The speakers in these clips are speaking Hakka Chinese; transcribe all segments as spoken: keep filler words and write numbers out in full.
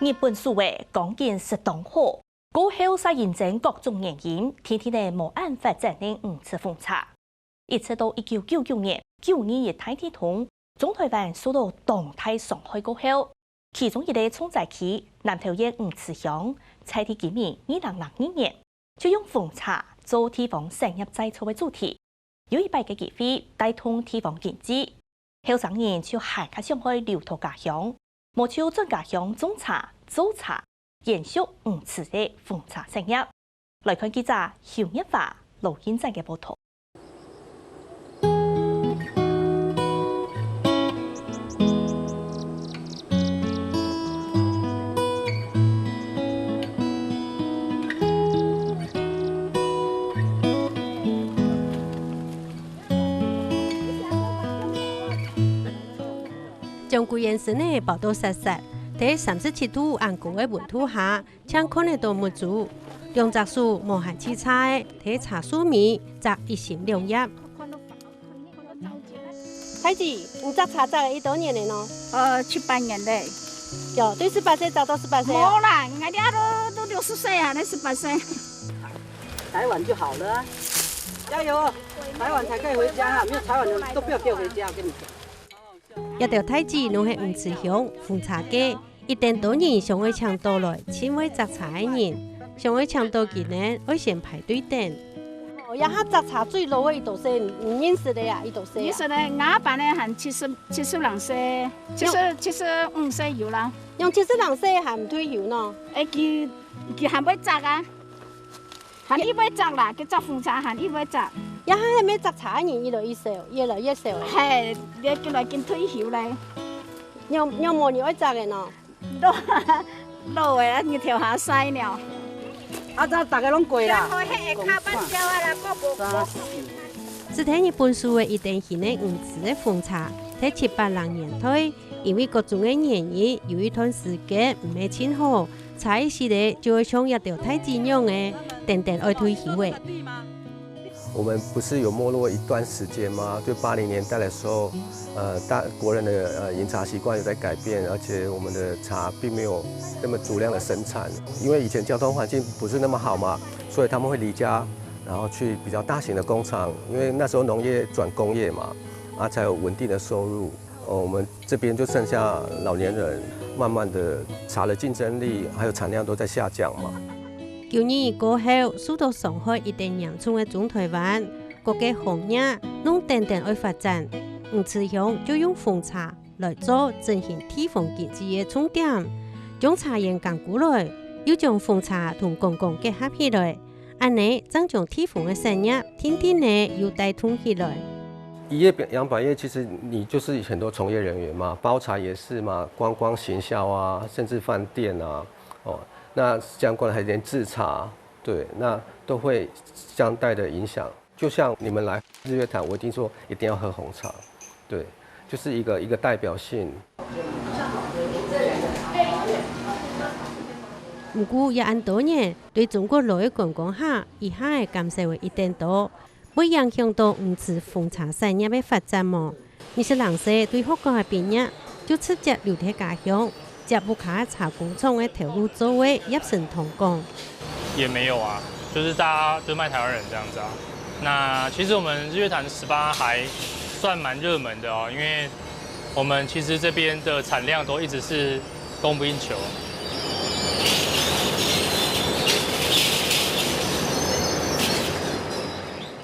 日本手个光景實當好，過後煞因爭各種原因，天天仔無恁發展个魚池奉茶。一直到一九九九年九二一大地動，中臺灣受到當大傷害過後，其中一個重災區南投縣魚池鄉，在地居民二零零二年就用奉茶做地方產業再造个主題，有一擺个機會帶動地方經濟，後生人就還較想愛留到家鄉，無就轉家鄉種茶、做茶，延續魚池个奉茶產業。來看記者邱月華、羅英展个報導。 將歸個身仔包到煞煞，在三十七度恁高个溫度下， 淨看得到目珠，兩隻手無閒洎杈仔，在茶樹尾摘一心兩葉。大姊，你摘茶摘了幾多年了呢？呃，七八年了。喲，對十八歲摘到十八歲啊？無啦，𠊎這都，都六十歲啊，才十八歲。採完就好了啊。加油，採完才可以回家啊！沒有採完的都不要給我回家，我跟你講。 這兜大姊攏係魚池鄉奉茶界，一等多人想愛請到來盡會摘茶个人，想愛請到佢等，愛先排隊等。哦，這下摘茶最老个佢多歲，你認識个啊，佢多歲啊？認識个，吾阿爸呢，還七十，七十零歲，七十，七十五歲有啦。用七十零歲還毋退休呢？誒，佢，佢還會摘啊。 還一會摘啦，佢摘紅茶還一會摘。這下還無摘茶个人越來越少，越來越少了。嘿，你佢來緊退休咧。仰，仰無你愛摘个呢？老，老个啊，日頭下曬了。啊，這大家攏過啦。然後彼个卡板燒啊啦，個無，無。只聽日本樹个一等型个魚池个紅茶，在七八零年代，因為各種个原因，有一段時間毋係盡好， 茶葉時節就會像這兜大姊樣仔，等等愛退休了。我們不是有沒落一段時間嗎？就八零年代的時候，呃，大，國人的，呃，飲茶習慣有在改變，而且我們的茶並沒有那麼足量的生產，因為以前交通環境不是那麼好嘛，所以他們會離家，然後去比較大型的工廠，因為那時候農業轉工業嘛，啊，才有穩定的收入。 哦，我們這邊就剩下老年人，慢慢地茶的競爭力還有產量都在下降嘛。九二一過後，受到傷害一等嚴重个中臺灣，各个行業攏等等愛發展，魚池鄉就用奉茶來做振興地方經濟个重點，將茶園耕過來，又將奉茶同觀光結合起來， 恁仔正將地方个產業定定仔又帶動起來。一葉養百葉，其實你就是很多從業人員嘛，包茶也是嘛，觀光行銷啊，甚至飯店啊，哦，那相關的還有連製茶，對，那都會相帶的影響。就像你們來日月潭，我一定說一定要喝紅茶，對，就是一個，一個代表性。 毋過也恁多年，對中國來个觀光客，一下仔減少了一等多，會影響到魚池奉茶產業个發展無？二十零歲對學校个畢業，就直接留在家鄉，接屋下茶工廠个頭路做个葉成通講。也沒有啊，就是大家就賣台灣人這樣子啊。那其實我們日月潭十八還算蠻熱門的哦，因為 我們其實這邊的產量都一直是供不應求。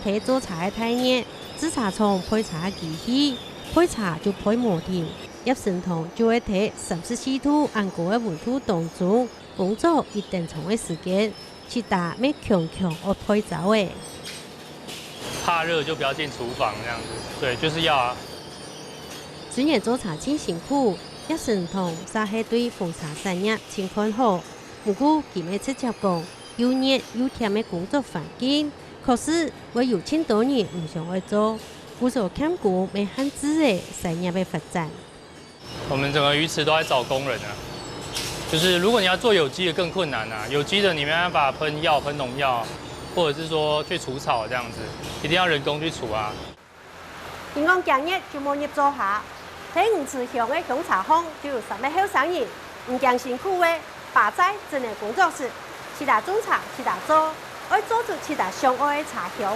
在做茶个大熱，製茶廠焙茶个機器，焙茶就焙無停。葉成通就會在三十四度恁高个溫度當中，工作一等長个時間， 直到乜強強愛焙燥仔。怕熱就不要進廚房這樣子，對，就是要啊。雖然做茶盡辛苦，葉成通嗄係對奉茶產業盡看好。毋過佢乜直接講，又熱又悿个工作環境，確實會有盡多人毋想愛做，故所欠工乜限制了產業个發展。 我們整個魚池都在找工人啊，就是如果你要做有機的更困難啊，有機的你沒辦法噴藥、噴農藥，或者是說去除草這樣子，一定要人工去除啊。天光今日就無入灶下，在魚池鄉个鄉茶行就有三個後生人，毋驚辛苦个，巴仔真个工作室，自家種茶，自家做，愛做出自家想愛个茶香。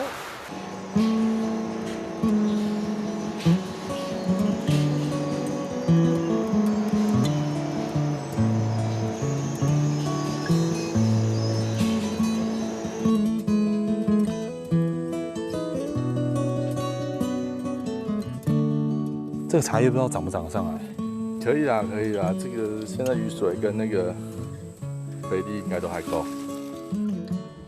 这个茶叶不知道涨不涨得上来。可以啦，可以啦，这个现在雨水跟那个肥力应该都还够。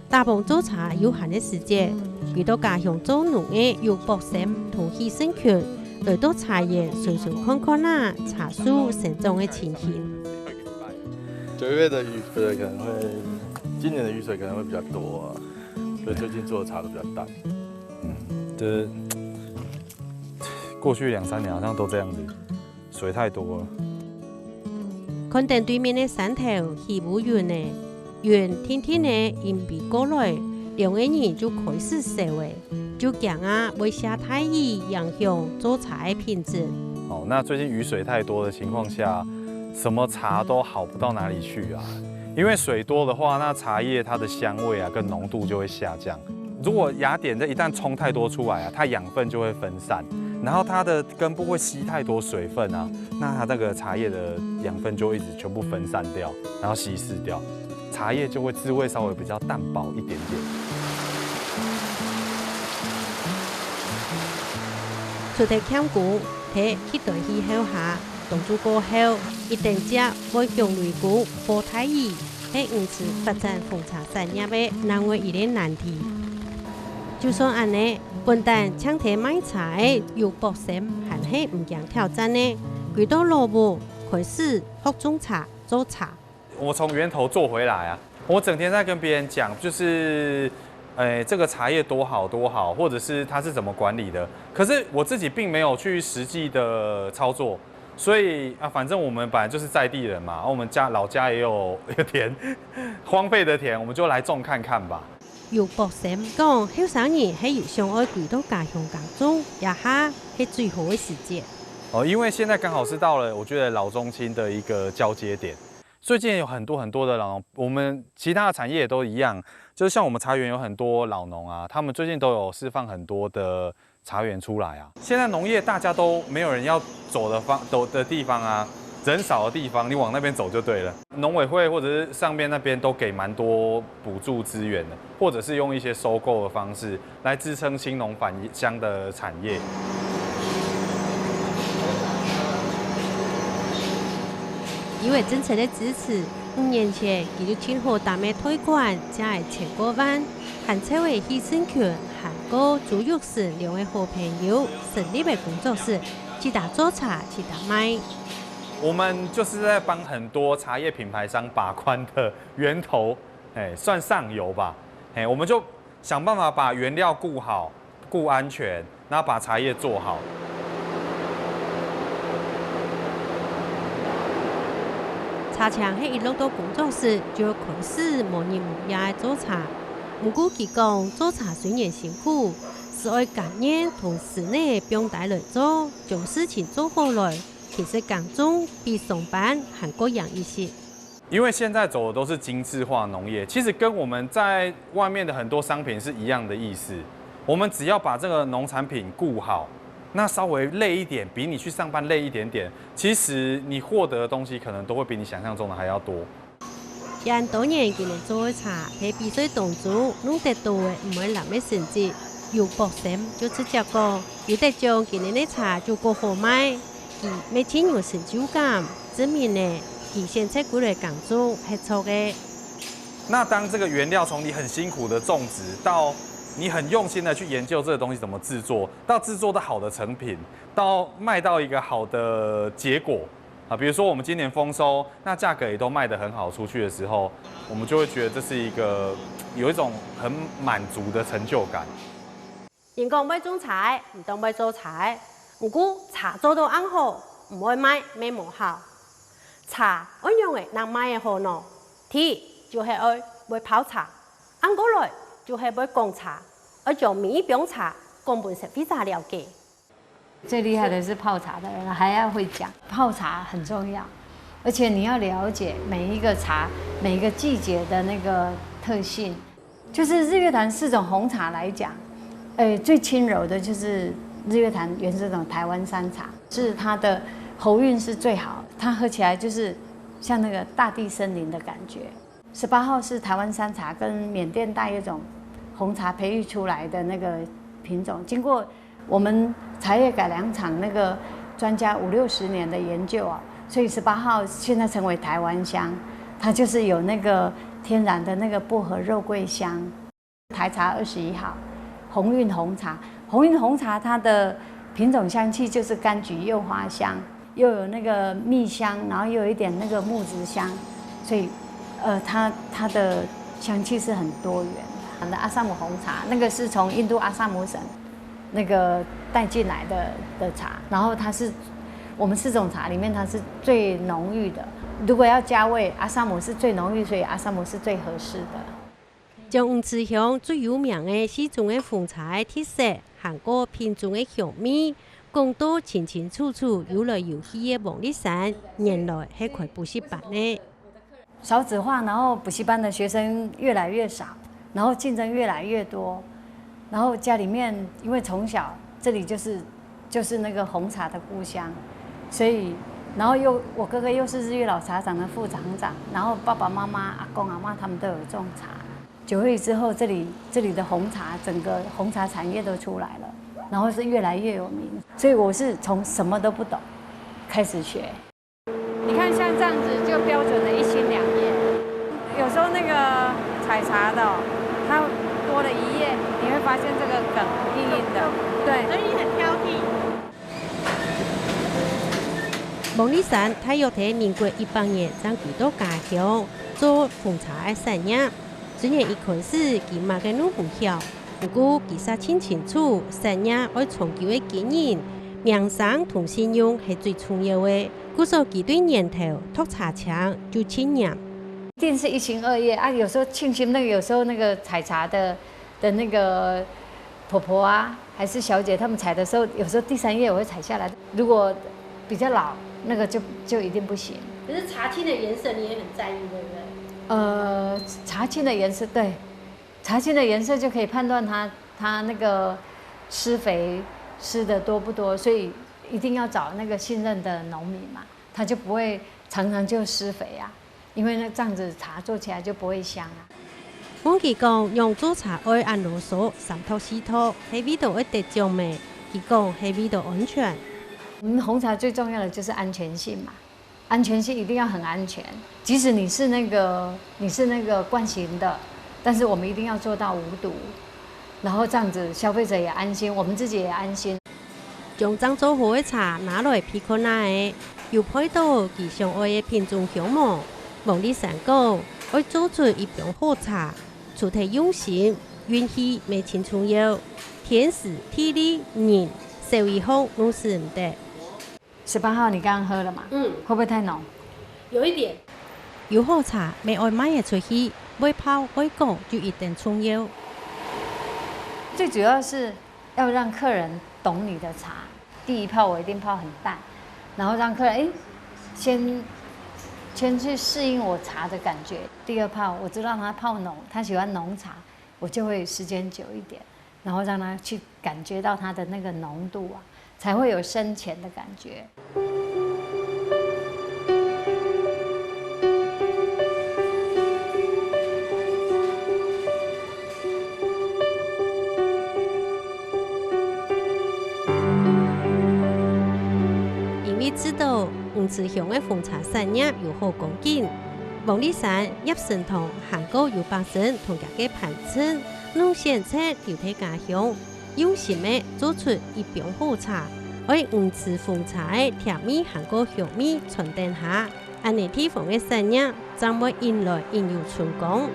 打幫做茶有限个時節，佢到家鄉做農个有博森同許勝群，來到茶園巡巡看看啊，茶樹生長个情形。九月的雨水可能会，今年的雨水可能会比较多啊，所以最近做的茶都比较淡。就是过去两三年好像都这样子，水太多了。看等對面个山頭起烏雲呢，雲定定个陰霾過來，兩个人就開始愁个，就驚啊會下大雨，影響做茶个品質。哦，那最近雨水太多的情况下，什么茶都好不到哪里去啊。因为水多的话，那茶叶它的香味啊跟浓度就会下降。如果芽点这一旦冲太多出来啊，它养分就会分散，然后它的根部会吸太多水分啊，那它那个茶叶的养分就会一直全部分散掉，然后稀释掉，茶叶就会滋味稍微比较淡薄一点点。除忒欠工，忒極端氣候下，冬至過後，一等接會降雷公、暴大雨，係毋止發展紅茶產業个另外一个難題。就算恁呢，本旦淨忒賣茶个有博森還係毋驚挑戰呢，歸到老屋開始學種茶、做茶。我从源头做回来啊，我整天在跟别人讲，就是，诶，这个茶叶多好多好，或者是它是怎么管理的。可是我自己并没有去实际的操作，所以啊，反正我们本来就是在地人嘛，我们家老家也有有田，荒废的田，我们就来种看看吧。有博森講，後生人係有想愛歸到家鄉耕種，這下係最好个時節。哦，因为现在刚好是到了，我觉得老中青的一个交接点。最近有很多很多的老农，我们其他的产业也都一样，就是像我们茶园有很多老农啊，他们最近都有释放很多的茶园出来啊。现在农业大家都没有人要走的方走的地方啊，人少的地方，你往那边走就对了。农委会或者是上面那边都给蛮多补助资源的，或者是用一些收购的方式来支撑青农返乡的产业。因為政策个支持，五年前佢就盡好膽个貸款，借个千過萬，還湊个許勝群，還過朱玉成兩个好朋友，成立个工作室，自家做茶，自家賣。我们就是在帮很多茶叶品牌商把关的源头，哎，算上游吧。哎，我们就想办法把原料顾好、顾安全，然后把茶叶做好。茶青係一落到工作室，就開始無日無夜个做茶。毋過佢講，做茶雖然辛苦，係愛甘願同師奶放低來做，將事情做好來，其實耕種比上班還過贏一息。因为现在走的都是精致化农业，其实跟我们在外面的很多商品是一样的意思。我们只要把这个农产品顾好，那稍微累一点，比你去上班累一点点，其实你获得的东西可能都会比你想象中的还要多。恁多年佢等做个茶，在比賽當中攏得到个毋會濫个成績。有博森就直接講，有得獎佢等个茶就過好賣。 佢乜盡有成就感，證明呢，佢選擇歸來耕種係著个。那當這個原料從你很辛苦的種植，到你很用心的去研究這個東西怎麼製作，到製作到好的成品，到賣到一個好的結果啊，比如說我們今年豐收，那價格也都賣得很好出去的時候，我們就會覺得這是一個有一種很滿足的成就感。 人講會種茶，毋當會做茶。毋過茶做到恁好，毋會賣乜無效。茶愛仰仔正賣得好呢？第一就係愛會泡茶，恁過來就係會講茶，愛將每一杯茶講分消費者了解。最厲害的是泡茶的人，還要會講。泡茶很重要，而且你要了解每一个茶、每一个季节的那个特性。就是日月潭四种红茶来讲，呃，最轻柔的就是日月潭原生种台湾山茶，是它的喉韵是最好，它喝起来就是像那个大地森林的感觉。十八号是台湾山茶跟缅甸带一种红茶培育出来的那个品种，经过我们茶叶改良场那个专家五六十年的研究啊，所以十八号现在成为台湾香，它就是有那个天然的那个薄荷肉桂香。台茶二十一号，鸿运红茶，鸿运红茶它的品种香气就是柑橘柚花香，又有那个蜜香，然后又有一点那个木质香，所以，呃，它它的香气是很多元的。阿萨姆红茶那个是从印度阿萨姆省那个带进来的的茶，然后它是我们四种茶里面它是最浓郁的。如果要加味，阿萨姆是最浓郁，所以阿萨姆是最合适的。将魚池鄉最有名个四種个紅茶个特色，還過品種个香味，講到清清楚楚，有來有去个王立山，原來係開補習班个。少子化，然后补习班的学生越来越少，然后竞争越来越多，然后家里面因为从小这里就是就是那个红茶的故乡，所以然后又我哥哥又是日月老茶厂的副厂长，然后爸爸妈妈、阿公阿妈他们都有种茶。九二一之后，这里这里的红茶，整个红茶产业都出来了，然后是越来越有名，所以我是从什么都不懂开始学。你看像这样子就标准的一心两叶，有时候那个采茶的哦，它多了一叶，你会发现这个梗硬硬的，对。所以你很挑剔。王立山大約在民國一百年正歸到家鄉做紅茶个產業。雖然一開始佢麼个都毋曉，毋過佢煞盡清楚，產業愛長久个經營，名聲同信用係最重要个。 故所佢對源頭擇茶青就盡嚴。一定是一心二叶啊，有时候庆幸那个，有时候那个采茶的的那个婆婆啊，还是小姐，她们采的时候，有时候第三叶我会采下来。如果比较老，那个就就一定不行。可是茶青的颜色你也很在意，对不对？呃，茶青的颜色，对，茶青的颜色就可以判断它它那个施肥施的多不多，所以一定要找那个信任的农民嘛，他就不会常常就施肥啊，因为那这样子茶做起来就不会香啊。黃記講，仰做茶愛恁囉嗦，三擇四擇，係為著愛得獎咩？佢講係為著安全。嗯，红茶最重要的就是安全性嘛，安全性一定要很安全。即使你是那个你是那个惯行的，但是我们一定要做到无毒，然后这样子消费者也安心，我们自己也安心。將正做好个茶拿來鼻看啊仔，有鼻著佢想愛个品種香無？黃立山講，愛做出一爿好茶，除忒用心，運氣乜盡重要。天時、地利、人，少一項攏使毋得。十八号你刚刚喝了嘛？嗯，会不会太浓？有一点。有好茶乜愛賣得出去，會泡會講就一等重要。最主要是要让客人懂你的茶。第一泡我一定泡很淡，然后让客人诶先先去适应我茶的感觉。第二泡我就让他泡浓，他喜欢浓茶，我就会时间久一点，然后让他去感觉到它的那个浓度啊，才会有深浅的感觉。因為知道魚池鄉个紅茶產業有好光景，黃立山、葉承堂還過游百生同厥个伴親，攏選擇留在家鄉，用心个做出一爿好茶，愛魚池紅茶个甜味還過香味傳等下，恁仔地方个產業正會引來引有春光。